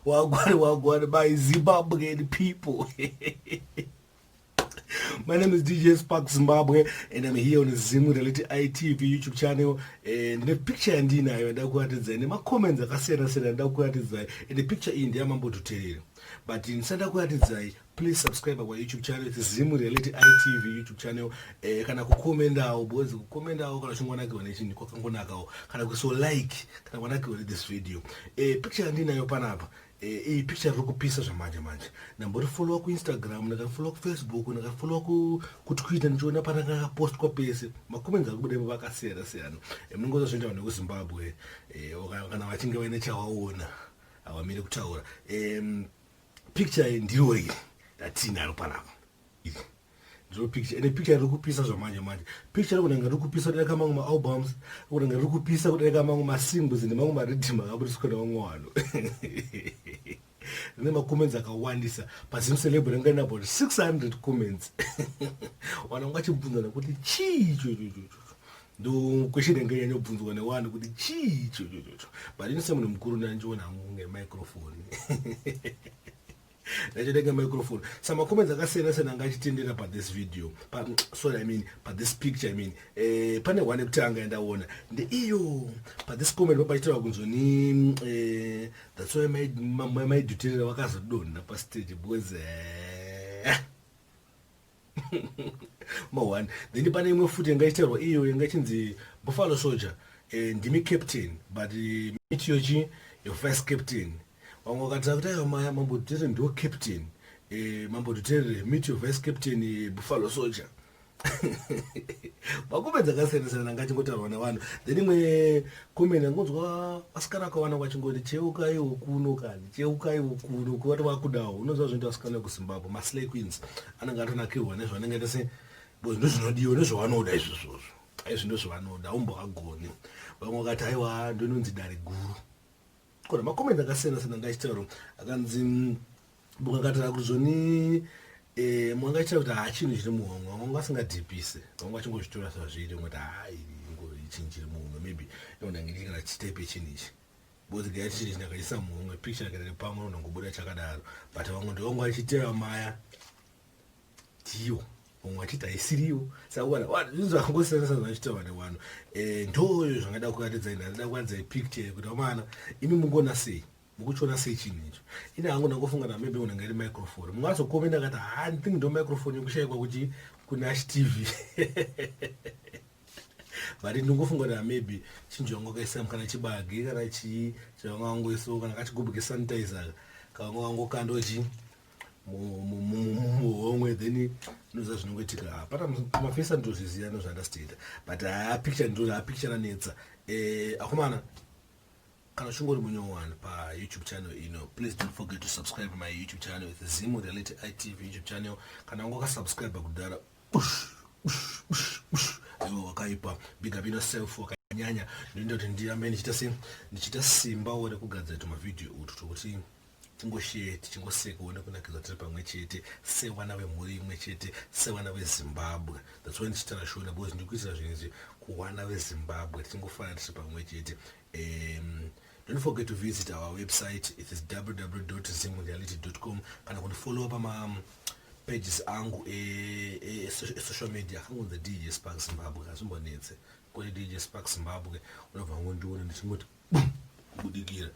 Wagwan, wagwan, my Zimbabwean people. My name is DJ Spark Zimbabwe and I'm here on Zimu Reality ITV YouTube channel. And the picture yandinayo ndakuratidza nemacomments akasiyana siyana ndakuratidza, and the picture iyi ndeyamambo Dhuterere. But ndisati ndakuratidzai, please subscribe kwa YouTube channel. It's Zimu Reality ITV YouTube channel. Kana kukomendawo, because kukomendawo kana uchingonakirwa nechinhu kwakangonakawo, kana kuso like kana wanakirwa nethis video. Picture yandinayo panapa, iyi picture riri kupisa zvamanje manje. Ndamborifollowa kuInstagram, ndakafollowa kuFacebook, ndakafollowa kuTwitter, ndichiona panakapostwa pese. Macomments ari kubuda ipo vakasiyana siyana. Munongoza zvinoita vanhu vekuZimbabwe, kana vachinge vaine chavaona havamiri kutaura. Picture iyi ndiro iri ratinaro panapa. Iri ndiro picture, ende picture riri kupisa zvamanje manje. Picture rikunanga riri kupisa kudarika mamwe maalbums, rikunanga riri kupisa kudarika mamwe masingles nemamwe mariddim akabudiswa nevamwe vanhu. Rine macomments akawandisa. PaZimceleb ringa ine about 600 comments. Vanhu vanga vachibvunzana kuti chii ichocho ichocho. Ndo question yanga yanyobvunzwa nevanhu kuti chii ichocho ichocho. But ini semunhu mukuru ndandichiona hangu kunge microphone, ndachotenga microphone. Sa macomments akasiyana siyana anga achitendera pathis video, pa, sorry, I mean pathis picture, I mean, pane one yekutanga yandaona ndeiyo. Pathis comment pachitaura kunzoni, that's why maiDhuterera vakazodonha pastage because ma1. Then pane imwe futi yanga ichitaurwa iyo yanga ichinzi Buffalo Soldier, ndimi captain, but meet yochi your vice captain. Vamwe vakataura kuti aiwa, maya Mambo Dhuterere ndiwo captain. Mambo Dhuterere, meet your vice captain, Buffalo Soldier. Macomments akasiyana siyana anga achingotaurwa nevanhu. Then imwe comment angonzwa vasikana vakawanda vachingoti, "Cheukaiwo kuno kani, cheukaiwo kuno." Kuvati vakudawo, unoziva zvinoita vasikana vekuZimbabwe, maslay queens anenge atonakirwa nezvaanenge aita se because ndozvinodiwa, ndozvavanoda izvozvozvo. Aizvi ndozvavanoda, umboagoni. Vamwe vakati aiwa, ndinonzi dare guru. Kona macomments akasiyana siyana anga achitaurwa. Akanzi mukakatara kuzoni, mwanga achitaura kuti haa, chinhu chiri muhomwe. Vamwe vasingadhipise, vamwe vachingozvitora sazviri kuti hai, chinhu chiri muhomwe, maybe inondange kana chitepe chinhu ichi, because gaya chiri chinakaisa muhomwe. Picture kana pamwe unongobuda chakadaro, but vamwe ndovanga vachiteva maya ndiyo, vamwe vachiti haisiriyo. Saka wana zvinhu zvakangosiyana siyana zvachitaura nevanhu. Ndoyo zvangada kuratidzai. Ndandida kuratidzai picture yekuti vamana imi mungona sei, mukuchiona sei chinhu icho. Ini hangu ndangofunga na maybe unenge iri microphone. Mumwe azokomenda akati ha, think ndo microphone yekushayikwa kuti kuNash TV, but ndingofunga kuti maybe chinhu chavanga kaisa kana chibage kana chii chavanga vangoisawo, kana kachigubhu kesanitizer kavanga vangokando chi muhomwe. Then unoziva zvinongoitika, hapana mafesi andotozviziva nozvaandasitoita, but haa, picture ndo picture ranetsa. Akomana, kana uchingori munyowani paYouTube channel ino, please don't forget to subscribe my YouTube channel with Zimu Reality ITV YouTube channel. Kana wanga wakasubscribe kudhara, aiwa, wakaipa, big up yourself, wakanyanya. Ndinoita kuti ndirambe ndichiita se ndichiita simbawo rekugadzira tumavhidhiyo utu tokuti tingoshare, tichingosekawo nekunakidzwa tiri pamwe chete sevana vemhuri imwe chete, sevana veZimbabwe. That's why ndichitaura Shona, because ndikuitira zvinhu izvi kuvana veZimbabwe, tichingofara tiri pamwe chete. Don't forget to visit our website. It is www.zimreality.com, kana kundifollowa pama pages angu esocial media akangonzi DJ Spark Zimbabwe. Hazvimbonetse kune DJ Spark Zimbabwe, unobva ngondiona ndichingoti kubudikira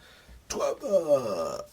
twaba.